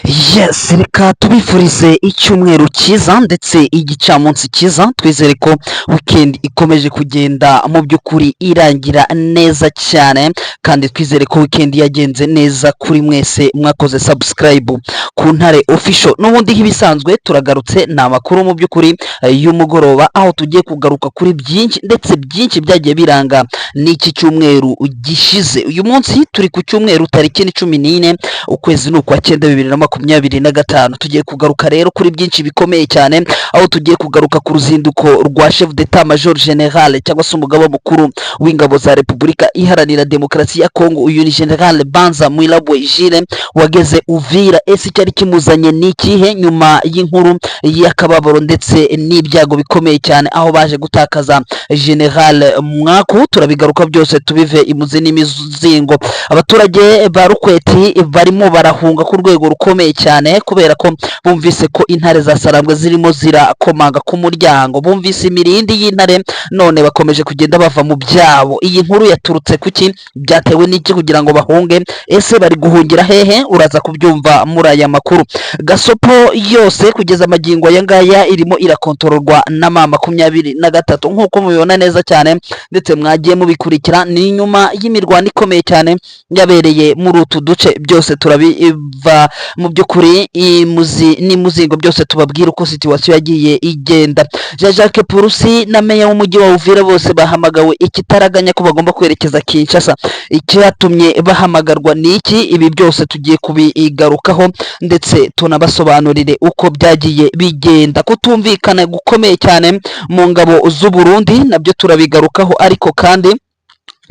Yes, reka tubifurize icyumweru cyiza ndetse igicamunsi cyiza. Twizere ko weekend ikomeje kugenda mu by'ukuri irangira neza cyane, kandi twizere ko weekend yagenze neza kuri mwese mwakoze subscribe ku Ntare Official. N'ubundi nk'ibisanzwe turagarutse, ni amakuru mu by'ukuri y'umugoroba, aho tugiye kugaruka kuri byinshi ndetse byinshi byagiye biranga n'iki cyumweru gishize. Uyu munsi turi ku cyumweru, tariki ni 14, ukwezi ni ukwa cyenda, 2025. Tugiye kugaruka rero kuri byinshi bikomeye cyane, aho tugiye kugaruka ku ruzinduko rwa chef d'état major général, cyangwa se umugaba mukuru w'ingabo za Repubulika Iharanira Demokarasi ya Kongo. Uyu ni General Banza Mwilabwe Jules wageze Uvira. Ese icyari kimuzanye ni ikihe, nyuma y'inkuru y'akababaro ndetse n'ibyago bikomeye cyane, aho baje gutakaza General Mwaku? Turabigaruka byose, tubive imuzi n'imizingo. Abaturage ba Rukweti barimo barahunga ku rwego rukomeye cyane, kubera ko bumvise ko intare za Sarambwe zirimo zirakomanga ku muryango. Bumvise imirindi y'intare, none bakomeje kugenda bava mu byabo. Iyi nkuru yaturutse kuki? Byatewe n'iki kugira ngo bahunge? Ese bari guhungira hehe? Uraza kubyumva muri aya makuru. Gasopo yose kugeza amagingo aya ngaya irimo irakontororwa na M23, nk'uko mubibona neza cyane ndetse mwagiye mubikurikira. Ni nyuma y'imirwano ikomeye cyane yabereye muri utu duce. Byose turabiva mu by'ukuri imuzi n'imuzingo, byose tubabwira uko situation yagiye igenda. Jean Jacques Purusi na meya w'umujyi wa Uvira bose bahamagawe ikitaraganya ko bagomba kwerekeza Kinshasa. Icyatumye bahamagarwa ni iki? Ibi byose tugiye kubigarukaho, ndetse tunabasobanurire uko byagiye bigenda. Kutumvikana gukomeye cyane mu ngabo z'u Burundi nabyo turabigarukaho, ariko kandi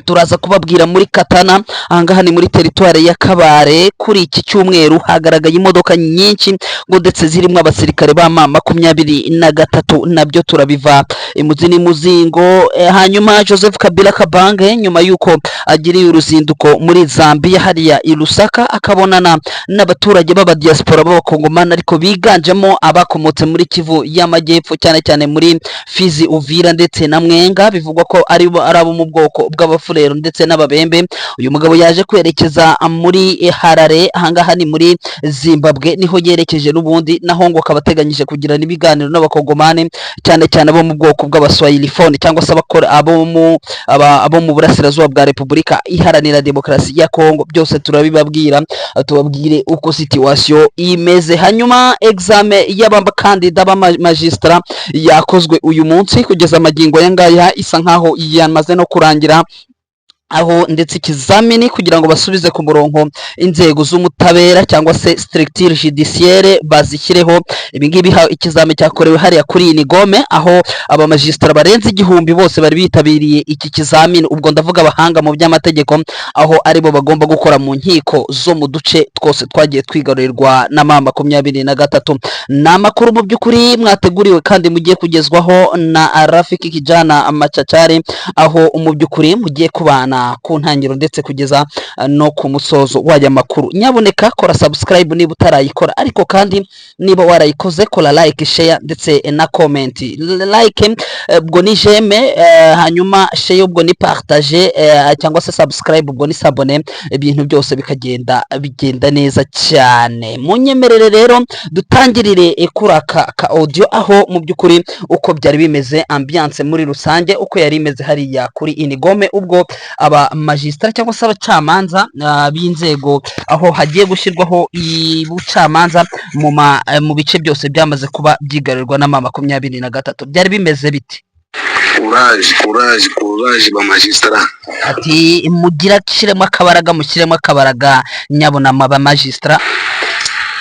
turaza kubabwira muri Katana, ahangaha ni muri teritwari ya Kabare. Kuri iki cyumweru hagaragaye imodoka nyinshi ngo ndetse zirimo abasirikare ba M23, nabyo turabiva imuzi n'imuzingo. Hanyuma Joseph Kabila Kabange, nyuma y'uko agiriye uruzinduko muri Zambia, hariya i Lusaka, akabonana n'abaturage b'abadiaspora b'abakongomani, ariko biganjemo abakomotse muri Kivu y'Amajyepfo, cyane cyane muri Fizi, Uvira ndetse na Mwenga, bivugwa ko ari abo mu bwoko bw'Abafurero ndetse n'Ababembe. Uyu mugabo yaje kwerekeza muri Harare, ahangaha ni muri Zimbabwe, niho yerekeje n'ubundi, naho ngo akaba ateganyije kugirana ibiganiro n'abakongomani, cyane cyane abo mu bwoko bw'abaswahilifone, cyangwa se abakora abo mu burasirazuba bwa Repubulika Iharanira Demokarasi ya Kongo. Byose turabibabwira, tubabwire uko situation imeze. Hanyuma examen y'abakandida b'amagistrat yakozwe uyu munsi, kugeza amagingo aya ngaya isa nkaho yamaze no kurangira, aho ndetse ikizamini kugira ngo basubize ku murongo inzego z'umutabera, cyangwa se structure judiciaire, bazishyireho. Ibi ngibi ikizami cyakorewe hariya kuri Inigome, aho abamajisitara barenze 1000 bose bari bitabiriye iki kizamini. Ubwo ndavuga abahanga mu by'amategeko, aho aribo bagomba gukora mu nkiko zo mu duce twose twagiye twigarurirwa na M23. Ni amakuru mu by'ukuri mwateguriwe kandi mugiye kugezwaho na Rafiki Kijana Machachari, aho mu by'ukuri mugiye kubana ku ntangiriro ndetse kugeza no ku musozo w'aya makuru. Nyabuneka kora subscribe niba utarayikora, ariko kandi niba warayikoze, kora like, share ndetse na comment. Like ubwo ni j'aime, hanyuma share ubwo ni partage, cyangwa se subscribe ubwo ni s'abonner, ibintu byose bikagenda bigenda neza cyane. Munyemerere rero dutangirire kuri aka ka audio, aho mu by'ukuri uko byari bimeze, ambiance muri rusange uko yari imeze hariya kuri Inigome, ubwo aba magistrat cyangwa se abacamanza b'inzego, aho hagiye gushyirwaho ubucamanza mu bice byose byamaze kuba byigarurirwa na M23, byari bimeze bite? Courage, courage, courage ba magistrat. Ati mugira shyiremo akabaraga, mushyiremo akabaraga nyabunama ba magistrat.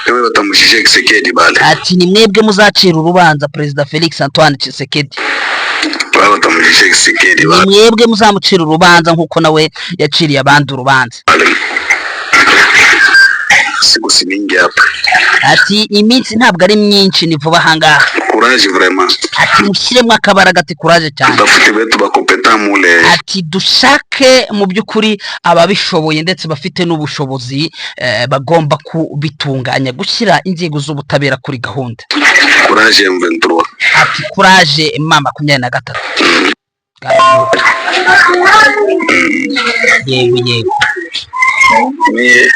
Ewe batamujije Tshisekedi bale. Ati ni mwebwe muzacira urubanza Perezida Felix Antoine Tshisekedi. Bale batamujije Tshisekedi Ni bale. mwebwe muzamucira urubanza nk'uko nawe yaciriye abandi urubanza. Siku si mingi hapa. Ati iminsi ntabwo ari myinshi, ni vuba ahangaha. Courage vraiment. Ati mushyiremo akabaraga, ati courage cyane. Tutafute betu ba compétent mule. Ati dushake mu by'ukuri ababishoboye ndetse bafite n'ubushobozi, bagomba kubitunganya, gushyira inzego z'ubutabera kuri gahunda. Courage M23. Ati courage M23. Yego yego. Mie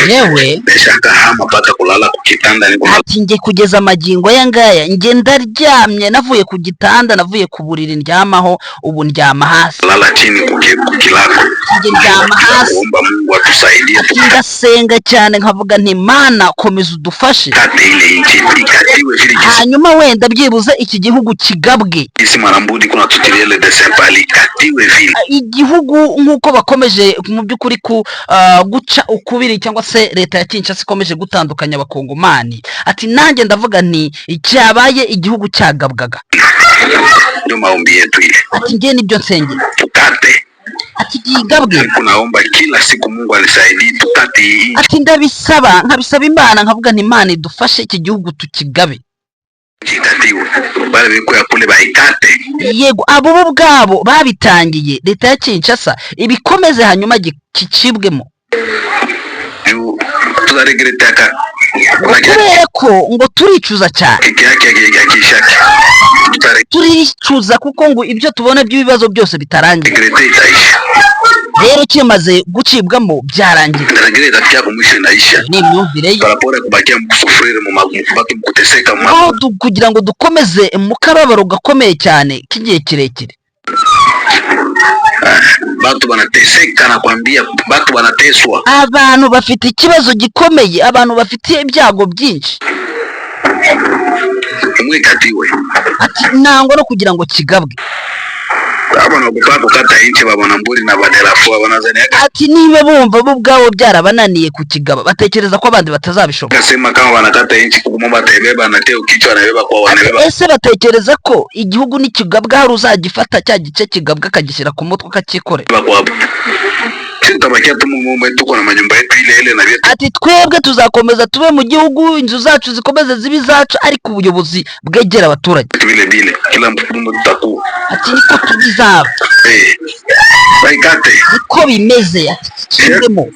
Yewe. Nishaka hama paka kulala kukitanda, niko Ati njye kugeza amagingo aya ngaya, njye ndaryamye, navuye ku gitanda, navuye ku buriri ndyamaho, ubu ndyama hasi. Nalala chini kukilako. Njye ndyama hasi. Kuomba Mungu atusaidie. Ati ndasenga cyane, nkavuga nti: "Mana, komeza udufashe." Tukate ile nchi, ikatiwe vile jinsi. Hanyuma wenda byibuze iki gihugu kigabwe. Jinsi Mwanambudi kuna tutilia ile dessin pale, ikatiwe vile. Igihugu nk'uko bakomeje mu by'ukuri ku guca ukubiri, cyangwa se leta ya Kinshasa ikomeje gutandukanya Abakongomani, ati nanjye ndavuga nti cyabaye igihugu cyagabwaga. Ndio maombi yetu ile. Ati njye nibyo nsengera. Tukate. Ati kigabwe. Niko naomba kila siku Mungu anisaidie tukate hii nchi. Ati ndabisaba, nkabisaba Imana, nkavuga nti: "Imana idufashe iki gihugu tukigabe." Ikatiwe, bale biko ya kule baikate. Yego, abo bo ubwabo babitangiye, leta ya Kinshasa ibikomeze, hanyuma kicibwemo. Juu tutaregretaka. Ngo kubera ko ngo turicuza cyane. Keke yake yakishaki. Turicuza kuko ngo ibyo tubona by'ibibazo byose bitarangiye. Tutaregrete, itaisha. Rero kimaze gucibwamo byarangiye. Tutaregrete, itafikia kumwisho, inaisha. Iyo ni imyumvire ye. Par rapport ya kubakia mkusufrire mu kubaki mkuteseka mu Aho kugira ngo dukomeze mu kababaro gakomeye cyane k'igihe kirekire. Batu banateseka, nakwambia, batu banateswa. Abantu bafite ikibazo gikomeye, abantu bafite ibyago byinshi. Umwe ikatiwe. Ati nangwa no kugira ngo kigabwe. Aba nakupaka kukata inchi babona mburi na badelafu banazaniaga. Ati niba bumva bo ubwabo byarabananiye kukigaba, batekereza ko abandi batazabishobora? Kasema kama wanakata inchi kukumomba bataibeba na teo kichwa anabeba kwa wanabeba. Ese batekereza ko igihugu nikigabwa hari uzagifata cya gice kigabwa akagishyira ku mutwe akacyikorera? Kwa sisi tutabakia tu mumwe, tuko na manyumba yetu ile ile na vyetu. Ati twebwe tuzakomeza tube mu gihugu, inzu zacu zikomeze zibe izacu, ariko ubuyobozi bwegera abaturage. Vile vile kila mfumo tutakuwa. Ati niko tubizaba. Eh, baikate. Niko bimeze, ati kicibwemo.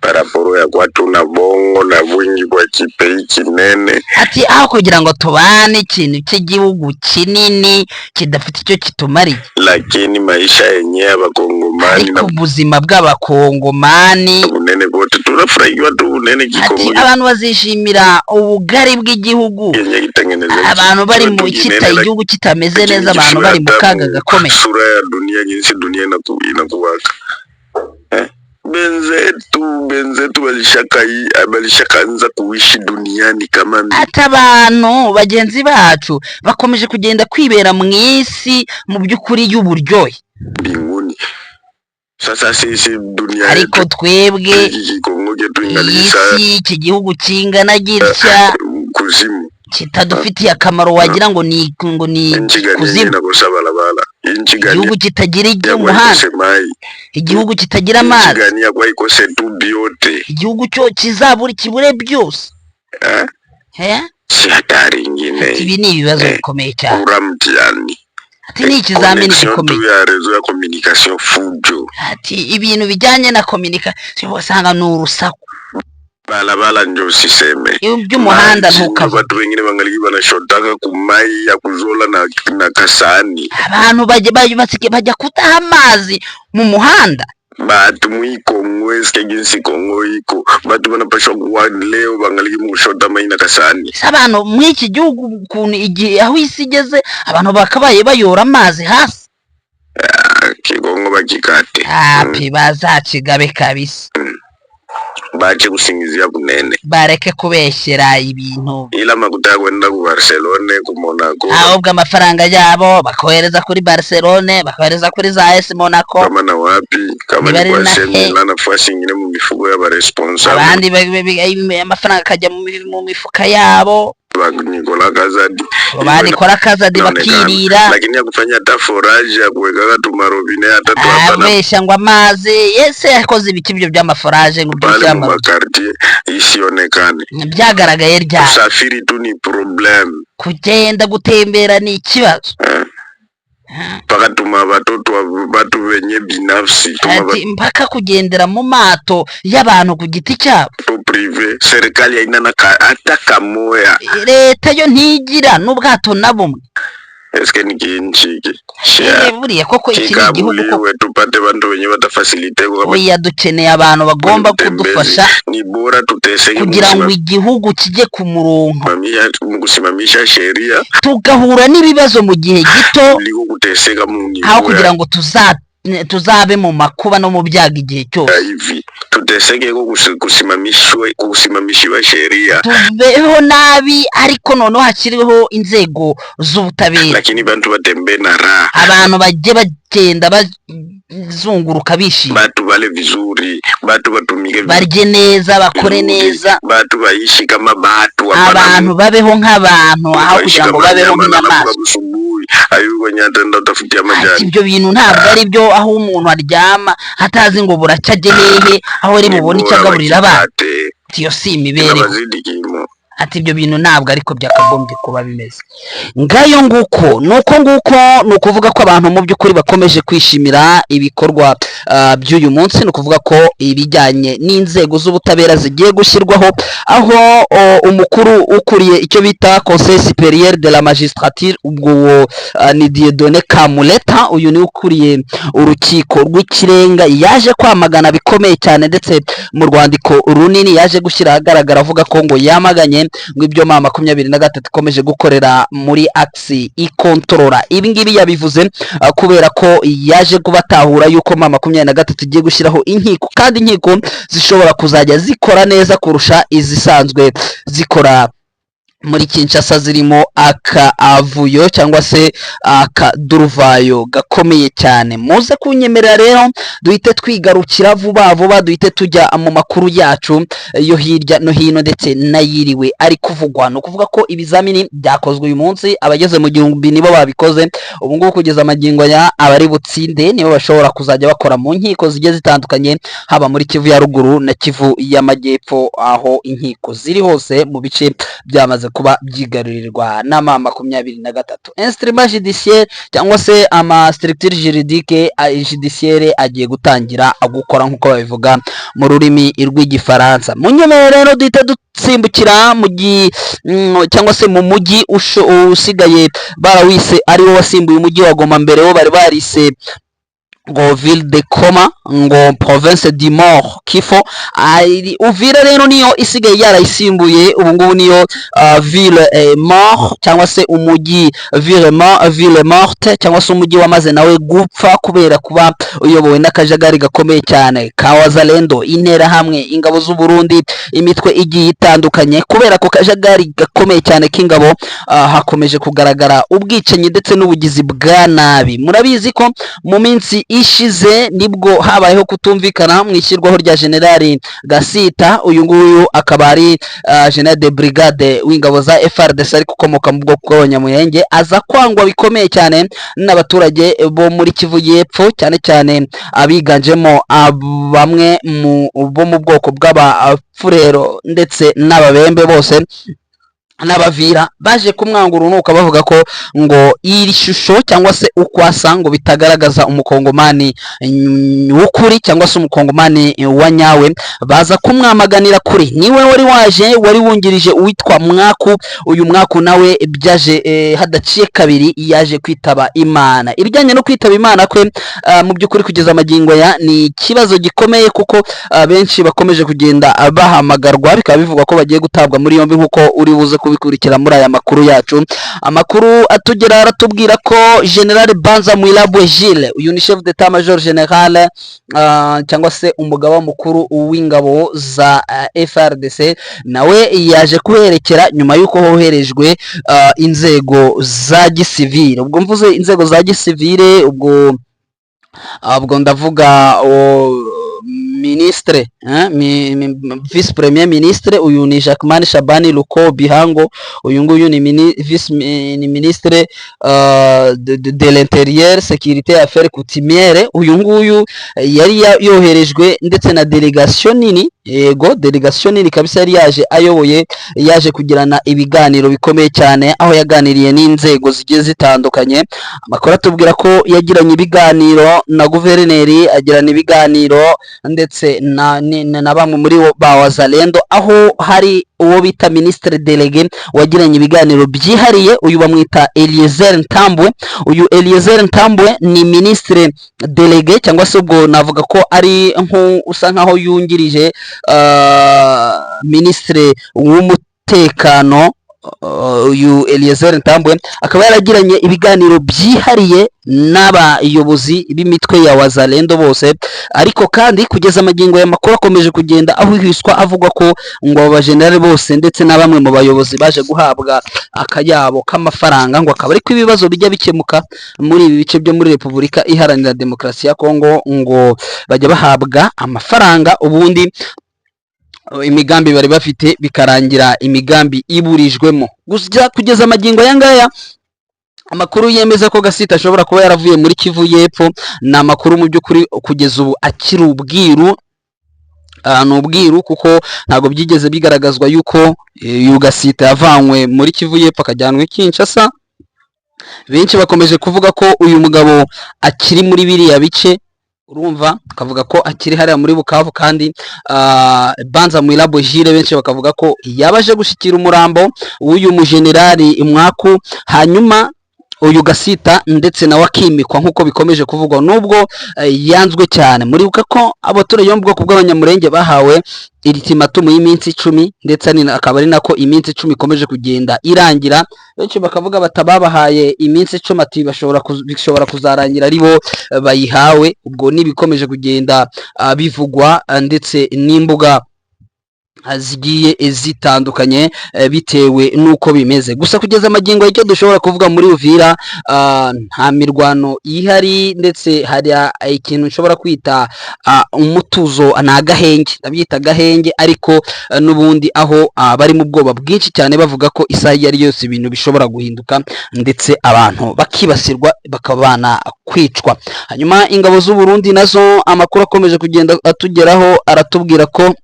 Par rapport ya kwatu na bongo na bwingi bwa kipei kinene. Ati aho kugira ngo tubane ikintu cy'igihugu kinini kidafite icyo kitumariye. Lakini maisha yenyewe ya bakongomani Ariko na ubuzima bw'Abakongomani bunene bote tunafurahiwa tu bunene Ati kikongo abantu bazishimira ubugari bw'igihugu yenye kitengeneza abantu bari mu kita igihugu kitameze neza, abantu bari mu kaga gakomeye. Sura ya dunia, jinsi dunia inakuwaka, eh? Benzetu balishakaanza kuishi duniani kama Ati abantu bagenzi bacu bakomeje kugenda kwibera mu isi mu by'ukuri y'uburyohe. mbinguni. Sasa sisi dunia Ariko yetu twebwe hiki kikongo chetu iyi ingalisa si, iki gihugu kingana gitya kuzimu. kitadufitiye akamaro, wagira ngo ni Nchi gani yenye kuzimu. inakosa barabara? Nchi gani Igihugu kitagira yakwa umuhanda, ikose mai? igihugu kitagira Nchi amazi, gani yakwa ikose tu biote? igihugu cyo kizabura kibure byose. Eh? Eh? Si hatari ingine? Ibi ni ibibazo Eh, bikomeye cyane. Kura mtihani. Ati ni ikizamini Connexion tu gikomeye. ya réseau ya communication, fujo. Ati ibintu bijyanye na communication usanga ni urusaku. Balabala njo usiseme. Iby'umuhanda Maji, ntukavuge. watu wengine wangaliki wanashotaka kumai ya kuzola na kasani. Abantu bajya kudaha amazi mu muhanda. Batu mwikongo, eske jinsi Kongo iko, batu banapashwa kuwa leo bangaliki mukushota mai na kasani? Ese abantu muri iki gihugu, ukuntu igihe aho isi igeze, abantu bakabaye bayora amazi hasi? Ah, kikongo bakikate. Hapi bazakigabe kabisa. Bache kusingizia kunene. Bareke kubeshyera ibintu. Ila makuta ya kwenda ku Barcelone, ku Monaco, Ahubwo amafaranga yabo bakohereza kuri Barcelone, bakohereza kuri za AS Monaco, kama na wapi, kama niba ni ari kwa na AC he. Milan, nafasi ingine mu mifuko ya baresponsable. Abandi amafaranga akajya mu mifuka yabo. Ba Nicolas Kazadi. Ba Nicolas Kazadi Inaonekana. bakirira. Lakini ya kufanya hata forage ya kuwekaka tu marobine hata tu hapa na Abesha ngo amazi yese yakoze ibiki, ibyo by'amaforaje ngo pale mu by'amarobi makartier isionekane. Byagaragaye ryari? Usafiri tu ni problem. Kugenda gutembera ni ikibazo. Eh? Mpaka tuma watoto watu wenye binafsi, tuma Ati mpaka kugendera mu mato y'abantu ku giti cyabo. watu privé, serikali haina na hata kamoya. Leta yo ntigira n'ubwato na bumwe. Eske ni kinchi hiki? Eh, buriya koko iki ni igihugu koko? Kikabuliwe tupate bantu wenye batafacilitate kama Oya, dukeneye abantu bagomba mtembezi. kudufasha Ni bora tuteseke kugira ngo igihugu kijye ku murongo, mukusimamisha sheria tugahura n'ibibazo mu gihe gito kuliko kuteseka mu aho niveau kugira ngo tuzabe mu makuba no mu byago igihe cyose. Ya hivi tuteseke ko kusimamishiwa sheria, Tubeho nabi, ariko noneho hashyiriweho inzego z'ubutabera, lakini bantu batembee na raha, abantu bajye bagenda bazunguruka bishimye, batu bale vizuri, batu batumike barye neza, bakore vizuri, neza, batu baishi kama batu, hapana abantu babeho nk'abantu aho baishi kugira ngo kama babeho nyama na nk'inyamaswa. anamuka busubuhi ayuko nyatenda utafutia Ati majani. ibyo bintu ntabwo ari byo, aho umuntu aryama atazi ngo buracya ajye hehe, aho ari Ni bubone icyo bora agaburira abana. bajikate, Ati iyo si imibereho. inabazidi kimo. Ati ibyo bintu ntabwo ariko byakagombye kuba bimeze. Ngayo nguko, ni uko nguko, ni ukuvuga ko abantu mu by'ukuri bakomeje kwishimira ibikorwa by'uyu munsi. Ni ukuvuga ko ibijyanye n'inzego z'ubutabera zigiye gushyirwaho, aho umukuru ukuriye icyo bita Conseil supérieur de la magistrature, ubwo uwo ni Dieudonné Kamuleta, uyu ni ukuriye urukiko rw'ikirenga, yaje kwamagana bikomeye cyane, ndetse mu rwandiko runini yaje gushyira ahagaragara avuga ko ngo yamaganye ngo ibyo M23 ikomeje gukorera muri axe ikontorora. Ibi ngibi yabivuze kubera ko yaje kubatahura yuko M23 igiye gushyiraho inkiko, kandi inkiko zishobora kuzajya zikora neza kurusha izisanzwe zikora muri Kinshasa, zirimo akavuyo cyangwa se akaduruvayo gakomeye cyane. Muze kunyemerera rero duhite twigarukira vuba vuba, duhite tujya mu makuru yacu yo hirya no hino ndetse n'ayiriwe ari kuvugwa. Ni ukuvuga ko ibizamini byakozwe uyu munsi, abageze mu 1000 nibo babikoze. Ubu ngubu kugeza amagingo ya abari butsinde nibo bashobora kuzajya bakora mu nkiko zigiye zitandukanye, haba muri Kivu ya Ruguru na Kivu y'Amajyepfo, aho inkiko ziri hose mu bice byamaze kuba byigarurirwa na M23. Instrument judiciaire cyangwa se ama structure juridique judiciaire agiye gutangira gukora, nk'uko babivuga mu rurimi rw'Igifaransa. Mu nyemerere rero duhita dusimbukira mu cyangwa se mu mujyi usigaye barawise ari wo wasimbuye umujyi wa Goma. Mbere wo bari barise ngo ville de coma, ngo province du Nord Kivu. Uvira rero niyo isigaye yarayisimbuye ubu ngubu, niyo ville mort cyangwa se umujyi ville mort, ville morte, cyangwa se umujyi wamaze nawe gupfa kubera kuba uyobowe n'akajagari gakomeye cyane ka Wazalendo, Interahamwe, ingabo z'u Burundi, imitwe igiye itandukanye. Kubera ako kajagari gakomeye cyane k'ingabo, hakomeje kugaragara ubwicanyi ndetse n'ubugizi bwa nabi. Murabizi ko mu minsi ishize nibwo habayeho kutumvikana mu ishyirwaho rya Generali Gasita. Uyu nguyu akaba ari General de Brigade w'ingabo za FARDC, ariko ukomoka mu bwoko bw'Abanyamulenge, aza kwangwa bikomeye cyane n'abaturage bo muri Kivu y'Epfo, cyane cyane abiganjemo bamwe mu bo mu bwoko bw'Abafurero ndetse n'Ababembe bose n'Abavira. Baje kumwanga urunuka, bavuga ko ngo iri shusho cyangwa se uko asa ngo bitagaragaza Umukongomani w'ukuri cyangwa se Umukongomani wa nyawe. Baza kumwamaganira kure. Niwe wari waje wari wungirije uwitwa Mwaku. Uyu Mwaku nawe byaje hadaciye kabiri yaje kwitaba Imana. Ibijyanye no kwitaba Imana kwe, mu by'ukuri kugeza amagingo ya ni ikibazo gikomeye, kuko benshi bakomeje kugenda bahamagarwa, bikaba bivugwa ko bagiye gutabwa muri yombi, nk'uko uri buze kubikurikira muri aya makuru yacu. Amakuru atugera aratubwira ko General Banza Mwilabwe Gilles, uyu ni chef d'état major général cyangwa se umugaba mukuru w'ingabo za FARDC, nawe yaje kuherekera nyuma y'uko hoherejwe inzego za gisivile. Ubwo mvuze inzego za gisivile, ubwo ndavuga ministre vice premier ministre, uyu ni Jacquemain Shabani Luko Bihango. Uyu nguyu ni vice ni ministre de l'Intérieur, sécurité, affaires coutumières. Uyu nguyu yari yoherejwe ndetse na délégation nini, yego, délégation nini kabisa yari yaje ayoboye. Yaje kugirana ibiganiro bikomeye cyane, aho yaganiriye n'inzego zigiye zitandukanye. Amakuru atubwira ko yagiranye ibiganiro na guverineri, agirana ibiganiro ndetse ndetse na bamwe muri bo ba Wazalendo, aho hari uwo bita Ministre Délégué wagiranye ibiganiro byihariye. Uyu bamwita Eliezer Ntambwe. Uyu Eliezer Ntambwe ni Ministre Délégué, cyangwa se ubwo navuga ko ari usa nkaho yungirije Ministre w'umutekano. Uyu Eliezer Ntambwe akaba yaragiranye ibiganiro byihariye n'abayobozi b'imitwe ya Wazalendo bose. Ariko kandi kugeza amagingo ya makuru akomeje kugenda ahwihwiswa, avuga ko ngo abo bajenerali bose ndetse na bamwe mu bayobozi baje guhabwa akayabo k'amafaranga, ngo akaba ariko ibibazo bijya bikemuka muri ibi bice byo muri Repubulika Iharanira Demokarasi ya Kongo. Ngo bajya bahabwa amafaranga, ubundi imigambi bari bafite bikarangira imigambi iburijwemo. Gusa kugeza amagingo aya ngaya, amakuru yemeza ko Gasita ashobora kuba yaravuye muri Kivu y'Epfo ni amakuru mu by'ukuri kugeza ubu akiri ubwiru. Ni ubwiru kuko ntabwo byigeze bigaragazwa yuko uyu Gasita yavanywe muri Kivu y'Epfo akajyanwa i Kinshasa. Benshi bakomeje kuvuga ko uyu mugabo akiri muri biriya bice, urumva, akavuga ko akiri hariya muri Bukavu. Kandi Banza Mwilabo Jire, benshi bakavuga ko yabaje gushyikira umurambo w'uyu mujenerali Mwaku, hanyuma uyu Gasita ndetse nawe akimikwa nk'uko bikomeje kuvugwa, nubwo yanzwe cyane. Muribuka ko abaturage bo mu bwoko bw'Abanyamurenge bahawe ultimatum y'iminsi 10, ndetse akaba ari nako iminsi 10 ikomeje kugenda irangira. Benshi bakavuga batababahaye iminsi 10, ati bishobora kuzarangira ari bo bayihawe. Ubwo n'ibikomeje kugenda bivugwa ndetse n'imbuga zigiye zitandukanye bitewe n'uko bimeze. Gusa kugeza amagingo, icyo dushobora kuvuga muri Uvira, nta mirwano ihari, ndetse hari ikintu nshobora kwita umutuzo, ni agahenge, ndabyita agahenge. Ariko n'ubundi aho bari mu bwoba bwinshi cyane, bavuga ko isaha iyo ari yose ibintu bishobora guhinduka, ndetse abantu bakibasirwa, bakabana kwicwa. Hanyuma ingabo z'u Burundi nazo, amakuru akomeje kugenda atugeraho aratubwira ko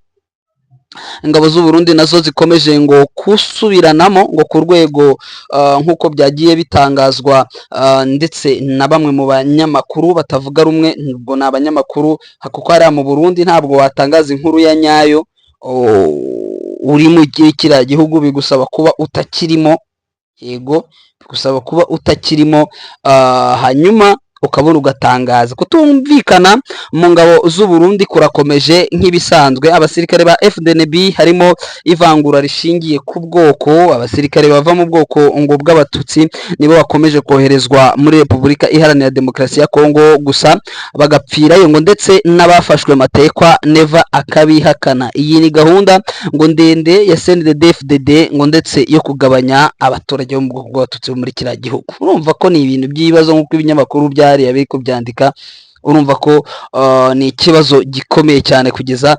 ingabo z'u Burundi nazo zikomeje ngo kusubiranamo ngo ku rwego nk'uko byagiye bitangazwa ndetse na bamwe mu banyamakuru batavuga rumwe. Ubwo ni abanyamakuru, kuko hariya mu Burundi ntabwo watangaza inkuru ya nyayo uri mu kiriya gihugu, bigusaba kuba utakirimo. Yego, bigusaba kuba utakirimo, hanyuma ukabona ugatangaza. Kutumvikana mu ngabo z'u Burundi kurakomeje nk'ibisanzwe. Abasirikare ba FDNB harimo ivangura rishingiye ku bwoko. Abasirikare bava mu bwoko ngo bw'Abatutsi nibo bakomeje koherezwa muri Repubulika Iharanira Demokarasi ya Kongo gusa, bagapfirayo, ngo ndetse n'abafashwe matekwa Neva akabihakana. Iyi ni gahunda ngo ndende ya CNDD-FDD ngo ndetse yo kugabanya abaturage bo mu bwoko bw'Abatutsi bo muri kiriya gihugu. Urumva ko ni ibintu by'ibibazo nk'uko ibinyamakuru byariya biri kubyandika. Urumva ko ni ikibazo gikomeye cyane kugeza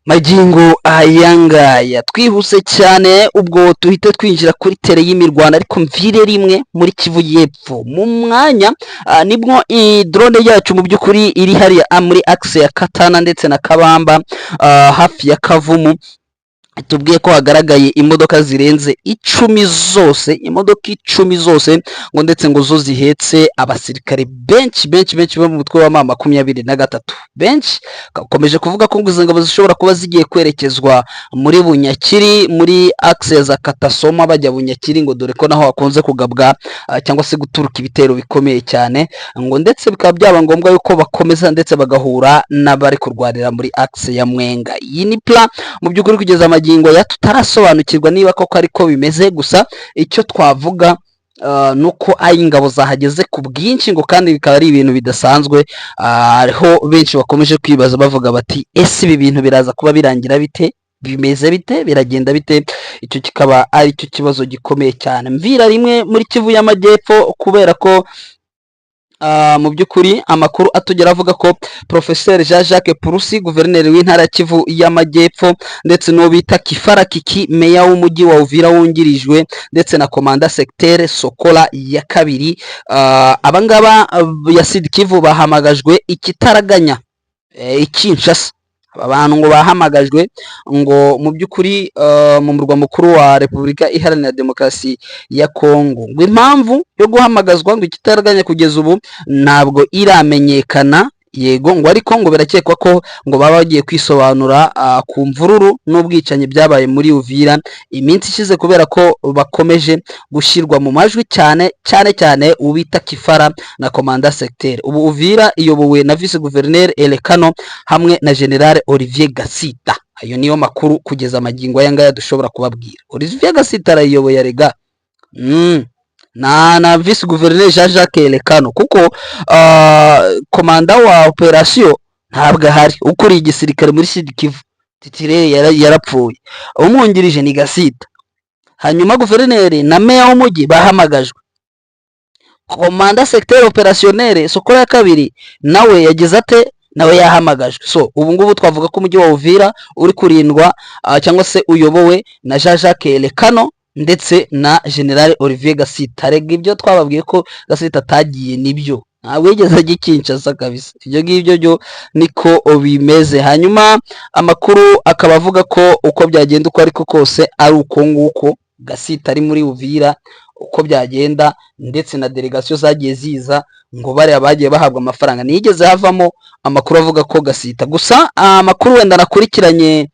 magingo aya ngaya. Twihuse cyane, ubwo tuhite twinjira kuri terrain y'imirwano, ariko mvire rimwe muri Kivu y'Epfo. Mu mwanya nibwo drone yacu mu by'ukuri iri hariya muri axe ya Katana ndetse na Kabamba, hafi ya Kavumu, tubwiye ko hagaragaye imodoka zirenze 10 zose, imodoka 10 zose ngo ndetse ngo zo zihetse abasirikare benshi benshi benshi bo mu mutwe wa M23 benshi. Bakomeje kuvuga ko ngo izo ngabo zishobora kuba zigiye kwerekezwa muri Bunyakiri, muri axe za Katasoma bajya Bunyakiri, ngo dore ko naho hakunze kugabwa cyangwa se guturuka ibitero bikomeye cyane, ngo ndetse bikaba byaba ngombwa yuko bakomeza ndetse bagahura n'abari kurwanira muri axe ya Mwenga. Iyi ni plan mu by'ukuri kugeza amagingo ya tutarasobanukirwa niba koko ariko bimeze. Gusa icyo twavuga nuko ari ingabo zahageze ku bwinshi, ngo kandi bikaba ari ibintu bidasanzwe. Hariho benshi bakomeje kwibaza bavuga bati: "Ese ibi bintu biraza kuba birangira bite? Bimeze bite? Biragenda bite?" Icyo kikaba ari cyo kibazo gikomeye cyane. Mvira rimwe muri Kivu y'Amajyepfo, kubera ko mu by'ukuri amakuru atugera avuga ko Professeur Jean Jacques Purusi, guverineri w'intara ya Kivu y'Amajyepfo, ndetse n'uwo bita Kifara Kiki, meya w'umujyi wa Uvira wungirijwe, ndetse na commandant secteur Sokola ya kabiri, abangaba ya Sud Kivu, bahamagajwe ikitaraganya i Kinshasa. Aba bantu ngo bahamagajwe ngo mu by'ukuri mu murwa mukuru wa Repubulika Iharanira Demokarasi ya Kongo. Ngo impamvu yo guhamagazwa ngo ikitaraganya kugeza ubu ntabwo iramenyekana. Yego, ngo ariko ngo birakekwa ko ngo baba bagiye kwisobanura ku mvururu n'ubwicanyi byabaye muri Uvira iminsi ishize, kubera ko bakomeje gushyirwa mu majwi cyane cyane cyane ubita Kifara na commandant secteur. Ubu Uvira iyobowe na vice gouverneur Elekano hamwe na General Olivier Gasita. Ayo niyo makuru kugeza amagingo aya ngaya dushobora kubabwira. Olivier Gasita arayiyoboye arega na vice gouverneur Jean Jacques Elekano, kuko commandant wa opération ntabwo ahari. Ukuriye igisirikare muri Sud Kivu titulaire yarapfuye, umwungirije ni Gasita. Hanyuma guverineri na meya w'umujyi bahamagajwe. Commandant secteur opérationnel Sokola ya kabiri nawe yagize ate? Nawe yahamagajwe. So ubu ngubu twavuga ko umujyi wa Uvira uri kurindwa cyangwa se uyobowe na Jean Jacques Elekano ndetse na General Olivier Gasita. Rega ibyo twababwiye ko Gasita atagiye nibyo, ntabwo yigeze ajya i Kinshasa kabisa. Ibyo ngibyo byo niko bimeze. Hanyuma amakuru akaba avuga ko uko byagenda uko ariko kose ari uko nguko Gasita ari muri Uvira uko byagenda, ndetse na délégation zagiye ziza ngo bariya bagiye bahabwa amafaranga, ntiyigeze havamo amakuru avuga ko Gasita. Gusa amakuru wenda nakurikiranye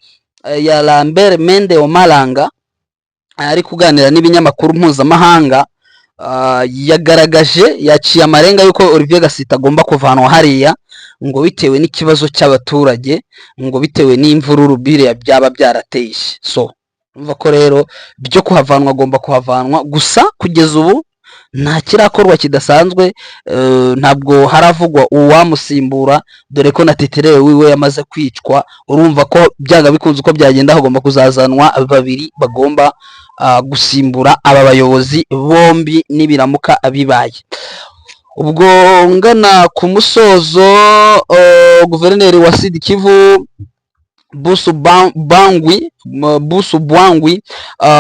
ya Lambert Mende Omalanga ari kuganira n'ibinyamakuru mpuzamahanga, yagaragaje, yaciye amarenga y'uko Olivier Gasita agomba kuvanwa hariya, ngo bitewe n'ikibazo cy'abaturage, ngo bitewe n'imvururu biriya byaba byarateye. So urumva ko rero byo kuhavanwa agomba kuhavanwa. Gusa kugeza ubu nta kirakorwa kidasanzwe, ntabwo haravugwa uwamusimbura, dore ko na titulaire wiwe yamaze kwicwa. Urumva ko byanga bikunze uko byagenda hagomba kuzazanwa babiri bagomba gusimbura aba bayobozi bombi nibiramuka bibaye. Ubwo ngana ku musozo, guverineri wa Sud Kivu Busu Bangwi, Busu Bwangwi,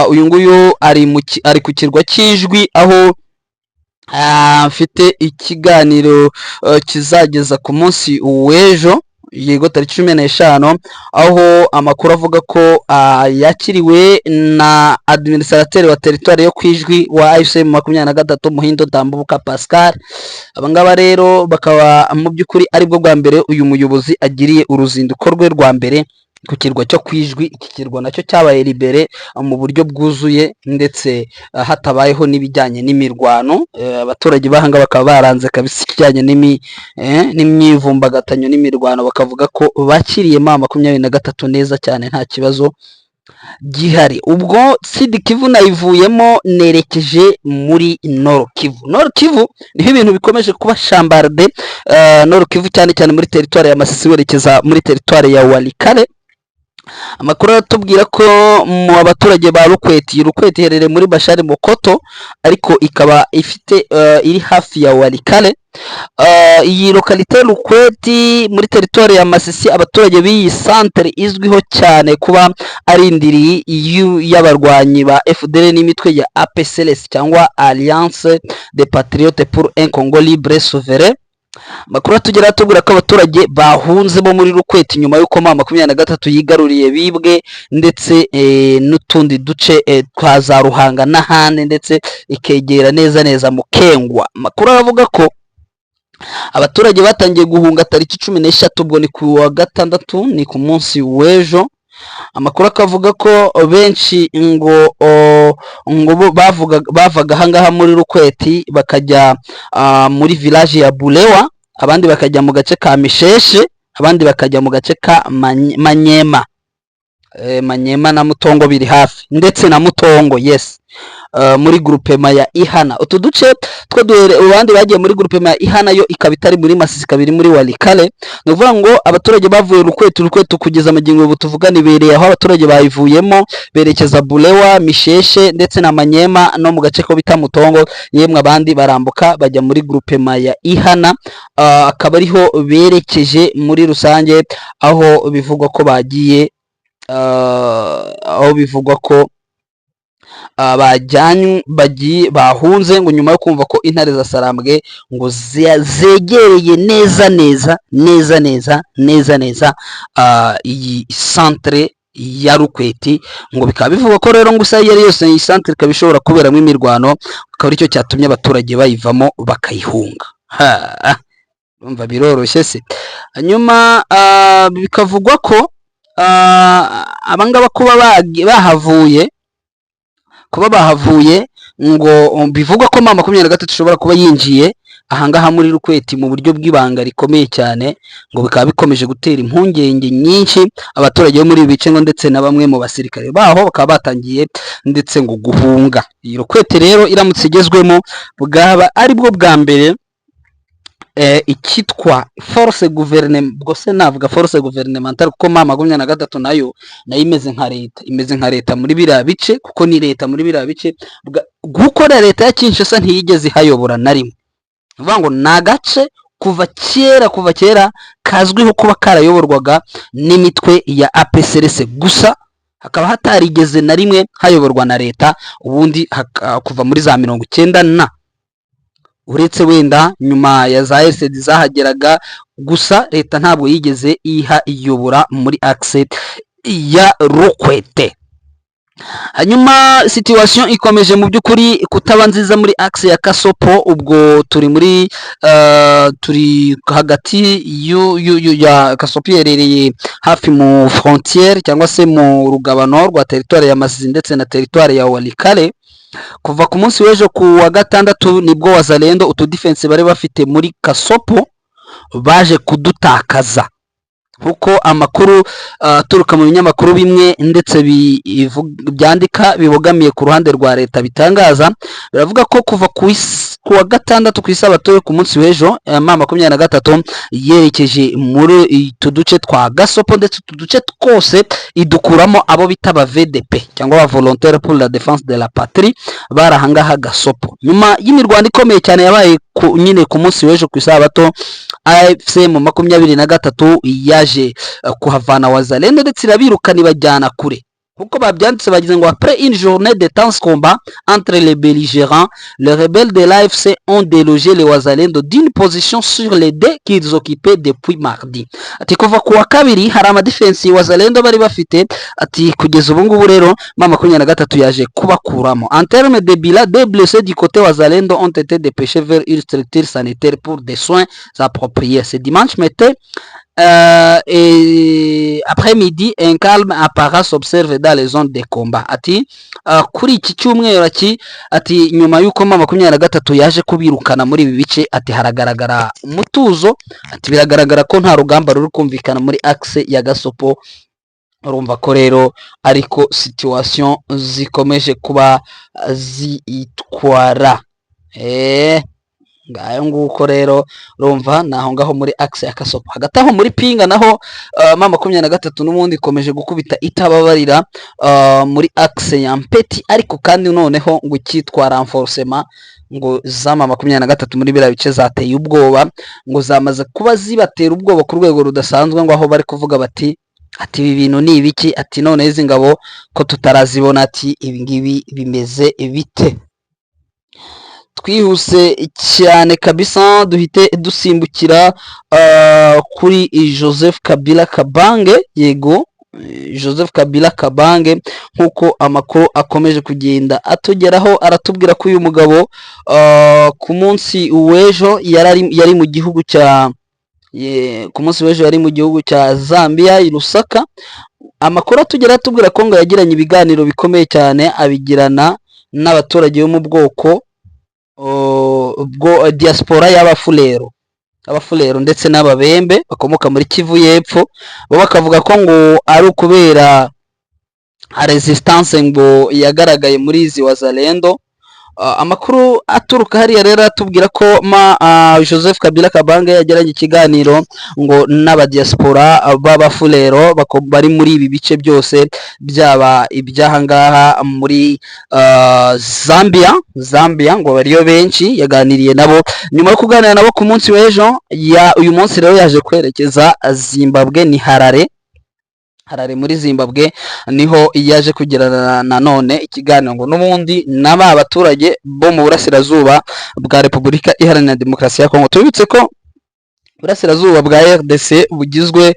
uyu nguyu ari ku kirwa cy'Ijwi, aho afite ikiganiro kizageza ku munsi w'ejo, yego, tariki 15, aho amakuru avuga ko yakiriwe na administrateur wa territoire yo Kwijwi wa AFC M23, Muhindo Ndambuka Pascal. Abangaba rero bakaba mu by'ukuri aribwo bwa mbere uyu muyobozi agiriye uruzinduko rwe rwa mbere ku kirwa cyo Kwijwi. Iki kirwa nacyo cyabaye libéré mu buryo bwuzuye, ndetse hatabayeho n'ibijyanye n'imirwano. Abaturage bahanga bakaba baranze kabisa ikijyanye n'imyivumbagatanyo n'imirwano, bakavuga ko bakiriye M23 neza cyane, nta kibazo gihari. Ubwo Sud Kivu nayivuyemo, nerekeje muri Nord Kivu. Nord Kivu niho ibintu bikomeje kuba chambardé. Nord Kivu, cyane cyane muri territoire ya Masisi werekeza muri territoire ya Walikale. Amakuru aratubwira ko mu abaturage ba Rukweti, Rukweti iherereye muri Bashari Mokoto, ariko ikaba ifite iri hafi ya Walikale. Iyi localité Rukweti muri territoire ya Masisi, abaturage b'iyi centre izwiho cyane kuba ari indiri y'abarwanyi ba FDL n'imitwe ya APCLS cyangwa Alliance des Patriotes pour un Congo Libre Souverain. Amakuru atugera atubwira ko abaturage bahunze bo muri Rukweti nyuma y'uko M23 yigaruriye Bibwe ndetse n'utundi duce twa za Ruhanga n'ahandi, ndetse ikegera neza neza Mukengwa. Amakuru aravuga ko abaturage batangiye guhunga tariki 13, ubwo ni ku wa gatandatu, ni ku munsi w'ejo. Amakuru akavuga ko benshi ngo bo bavuga bavaga ahangaha muri Rukweti bakajya muri village ya Bulewa, abandi bakajya mu gace ka Misheshe, abandi bakajya mu gace ka Manyema. Manyema na Mutongo biri hafi, ndetse na Mutongo, yes, muri groupement ya Ihana. Utu duce two duhere, abandi bagiye muri groupement ya Ihana, yo ikaba itari muri Masisi, ikaba iri muri Walikale. Ni ukuvuga ngo abaturage bavuye Rukwetu, Rukwetu kugeza amagingo ubu tuvugana ibereye aho abaturage bayivuyemo berekeza Bulewa, Misheshe ndetse na Manyema no mu gace ko bita Mutongo. Yemwe abandi barambuka bajya muri groupement ya Ihana, akaba ariho berekeje muri rusange, aho bivugwa ko bagiye, aho bivugwa ko bajyanywe, bagiye bahunze ngo nyuma yo kumva ko intare za Sarambwe ngo zegereye neza neza neza neza neza neza iyi centre ya Rukweti. Ngo bikaba bivugwa ko rero ngo isaha iyo ari yose iyi centre ikaba ishobora kuberamo imirwano, akaba aricyo cyatumye abaturage bayivamo bakayihunga. Ha. Urumva biroroshye se? Hanyuma bikavugwa ko abangaba kuba bahavuye, kuba bahavuye ngo bivugwa ko M23 ishobora kuba yinjiye ahangaha muri Rukweti mu buryo bw'ibanga rikomeye cyane, ngo bikaba bikomeje gutera impungenge nyinshi abaturage bo muri ibi bice, ngo ndetse na bamwe mu basirikare baho bakaba batangiye ndetse ngo guhunga. Iyi Rukwete rero iramutse igezwemo, bwaba ari bwo bwa mbere icyitwa force gouvernement, ubwo se navuga force gouvernementale, kuko M23 nayo imeze nka leta, imeze nka leta muri biriya bice, kuko ni leta muri biriya bice. Gukora leta ya Kinshasa ntiyigeze ihayobora na rimwe. Ni ukuvuga ngo ni agace kuva kera kazwiho kuba karayoborwaga n'imitwe ya APCLS gusa, hakaba hatarigeze na rimwe hayoborwa na leta ubundi kuva muri za 90 na, uretse wenda nyuma ya za RCD zahageraga gusa. Leta ntabwo yigeze iha iyobora muri axe ya Rukwete. Hanyuma situation ikomeje mu by'ukuri kutaba nziza muri axe ya Kasopo. Ubwo turi hagati ya Kasopo, iherereye hafi mu frontière cyangwa se mu rugabano rwa territoire ya Masisi ndetse na territoire ya Walikale. Kuva ku munsi w'ejo ku wa gatandatu, nibwo Wazalendo utu défense bari bafite muri Kasopo baje kudutakaza, kuko amakuru aturuka mu binyamakuru bimwe ndetse byandika bibogamiye ku ruhande rwa leta bitangaza, biravuga ko kuva ku wa gatandatu, ku isabato yo ku munsi w'ejo, M23 yerekeje muri utu duce twa Gasopo, ndetse utu duce twose idukuramo abo bita ba VDP cyangwa ba Volontaire pour la Défense de la Patrie bari ahangaha Gasopo. Nyuma y'imirwano ikomeye cyane yabaye nyine ku munsi w'ejo ku isabato, AFC M23 yaje kuhavana Wazalendo, ndetse irabirukana, ibajyana kure. Nkuko babyanditse, bagize ngo: "Après une journée de tense combat entre les belligérants, les rebelles de l'AFC ont délogé les Wazalendo d'une position sur les deux qu'ils occupaient depuis mardi." Ati kuva ku wa kabiri hari ama défense Wazalendo bari bafite. Ati kugeza ubu ngubu rero M23 yaje kubakuramo. "En termes de bilan, deux blessés du côté Wazalendo ont été dépêchés vers une structure sanitaire pour des soins appropriés. Ce dimanche matin et après-midi, un calme apparent s'observe dans les zones de combat." Ati kuri iki cyumweru, ati nyuma y'uko M23 yaje kubirukana muri ibi bice, ati haragaragara umutuzo, ati biragaragara ko nta rugamba ruri kumvikana muri axe ya Gasopo. Urumva ko rero ariko situation zikomeje kuba zitwara. Ngayo nguko rero, urumva ni aho ngaho muri axe ya Kasopo. Hagati aho muri Pinga naho, M23 n'ubundi ikomeje gukubita itababarira muri axe ya Mpeti. Ariko kandi noneho ngo icyitwa renforcement ngo za M23 muri biriya bice zateye ubwoba, ngo zamaze kuba zibatera ubwoba ku rwego rudasanzwe, ngo aho bari kuvuga bati, ati ibi bintu ni ibiki? Ati none izi ngabo ko tutarazibona? Ati ibi ngibi bimeze bite? Twihuse cyane kabisa, duhite dusimbukira kuri Joseph Kabila Kabange. Yego, Joseph Kabila Kabange, nk'uko amakuru akomeje kugenda atugeraho, aratubwira ko uyu mugabo ku munsi w'ejo yari mu gihugu cya ku munsi w'ejo yari mu gihugu cya Zambia i Lusaka. Amakuru atugera atubwira ko ngo yagiranye ibiganiro bikomeye cyane, abigirana n'abaturage bo mu bwoko bwo diaspora y'Abafurero, Abafurero ndetse n'Ababembe bakomoka muri Kivu y'Epfo. Bo bakavuga ko ngo ari ukubera resistance ngo yagaragaye muri izi Wazalendo. Amakuru aturuka hariya rero atubwira ko Joseph Kabila Kabange yagiranye ikiganiro ngo n'abadiaspora b'Abafurero bari muri ibi bice byose, byaba iby'ahangaha muri Zambia. Zambia ngo bariyo benshi. Yaganiriye nabo. Nyuma yo kuganira nabo ku munsi w'ejo, ya uyu munsi rero yaje kwerekeza Zimbabwe, ni Harare. Harare muri Zimbabwe niho yaje kugirana nanone ikiganiro ngo n'ubundi na ba baturage bo mu burasirazuba bwa Repubulika Iharanira Demokarasi ya Kongo. Tubibutse ko Burasirazuba bwa RDC bugizwe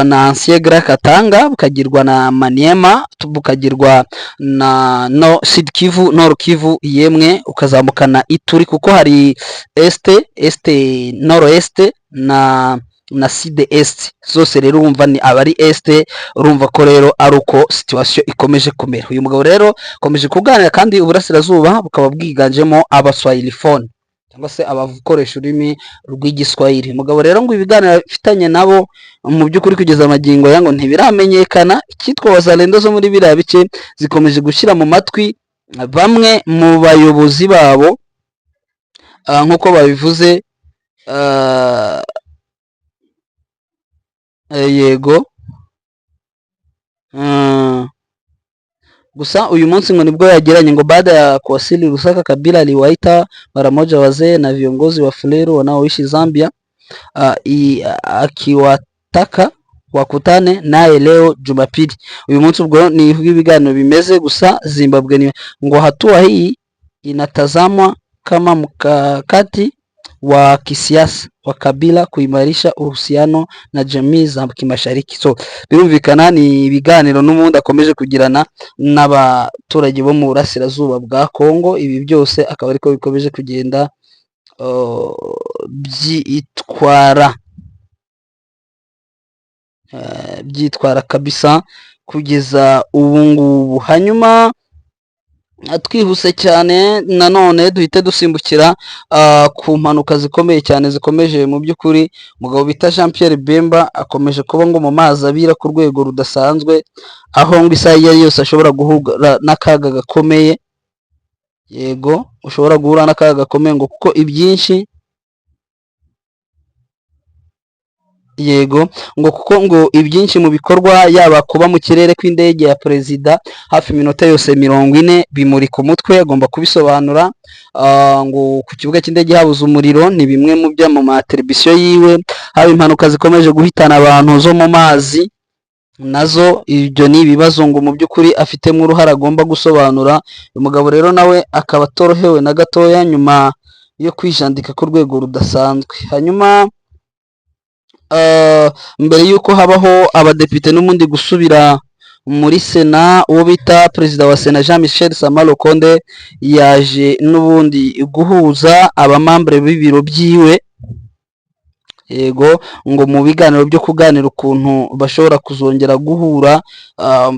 na Ancien Grand Katanga, bukagirwa na Maniema, bukagirwa na no Sud Kivu, Nord Kivu, yemwe ukazamuka na Ituri, kuko hari Est, Est, Nord Est na Sud Est. Zose rero urumva ni abari Est. Urumva ko rero ari uko situation ikomeje kumera. Uyu mugabo rero akomeje kuganira, kandi uburasirazuba bukaba bwiganjemo abaswahiliphone cyangwa se abakoresha ururimi rw'Igiswahili. Umugabo rero ngo ibiganiro afitanye nabo mu by'ukuri kugeza amagingo aya ngo ntibiramenyekana. Icyitwa Wazalendo zo muri biriya bice zikomeje gushyira mu matwi bamwe mu bayobozi babo, nk'uko babivuze, yego. Gusa uyu munsi ngo nibwo yagiranye, ngo baada ya kuwasili Lusaka, Kabila aliwaita mara moja wazee na viongozi wa Fuleru wanaoishi Zambia, akiwataka wakutane naye leo Jumapili. Uyu munsi ubwo ni ibiganiro bimeze. Gusa Zimbabwe ni ngo hatua hii inatazamwa kama mkakati wa kisiasa wa Kabila kuimarisha uhusiano na jamii za kimashariki. So birumvikana ni ibiganiro n'ubundi akomeje kugirana n'abaturage bo mu burasirazuba bwa Kongo. Ibi byose akaba ariko bikomeje kugenda byitwara kabisa kugeza ubu ngubu. Hanyuma twihuse cyane nanone duhite dusimbukira ku mpanuka zikomeye cyane zikomeje. Mu by'ukuri umugabo bita Jean Pierre Bemba akomeje kuba ngo mu mazi abira ku rwego rudasanzwe, aho ngo isaha iyo ari yose ashobora guhura n'akaga gakomeye. Yego, ushobora guhura n'akaga gakomeye ngo kuko ibyinshi, yego, ngo kuko ngo ibyinshi mu bikorwa, yaba kuba mu kirere kw'indege ya perezida hafi iminota yose 40 bimuri ku mutwe, agomba kubisobanura. Ngo ku kibuga cy'indege habuze umuriro, ni bimwe mu byo mu mateleviziyo yiwe. Haba impanuka zikomeje guhitana abantu zo mu mazi, nazo ibyo ni ibibazo ngo mu by'ukuri afitemo uruhare agomba gusobanura. Uyu mugabo rero nawe akaba atorohewe na gatoya nyuma yo kwijandika ku rwego rudasanzwe. Hanyuma mbere y'uko habaho abadepite n'ubundi gusubira muri Sena, uwo bita perezida wa Sena Jean Michel Sama Lukonde yaje n'ubundi guhuza abamambure b'ibiro byiwe, yego, ngo mu biganiro byo kuganira ukuntu bashobora kuzongera guhura.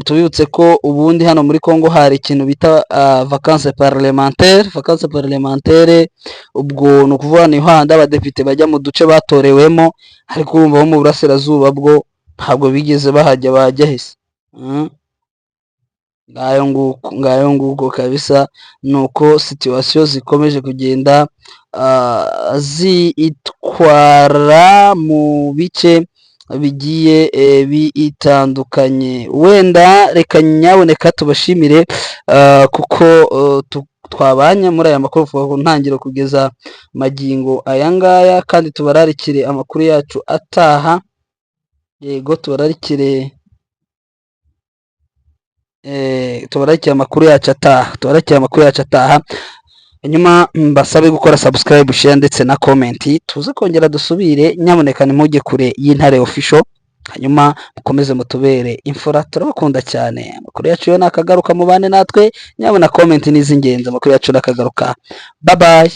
Tubibutse ko ubundi hano muri Congo hari ikintu bita vacance parlementaire. Vacance parlementaire ubwo ni ukuvuga ni hahandi abadepite bajya mu duce batorewemo, ariko urumva bo mu burasirazuba bwo ntabwo bigeze bahajya, bajya hese? Ngayo nguko, ngayo nguko kabisa. Nuko situation zikomeje kugenda zitwara mu bice bigiye bitandukanye. Wenda reka nyaboneka tubashimire kuko twabanye muri aya makuru kuva ku ntangiriro kugeza magingo aya ngaya, kandi tubararikire amakuru yacu ataha. Yego, tubararikire amakuru yacu ataha, tubararikire amakuru yacu ataha. Hanyuma mbasabe gukora subscribe, share ndetse na comment, tuze kongera dusubire. Nyamuneka ntimujye kure y'Intare Official, hanyuma mukomeze mutubere imfura. Turabakunda cyane. Amakuru yacu yo nakagaruka, mubane natwe. Nyabona comment ni iz'ingenzi. Amakuru yacu nakagaruka. Bye bye.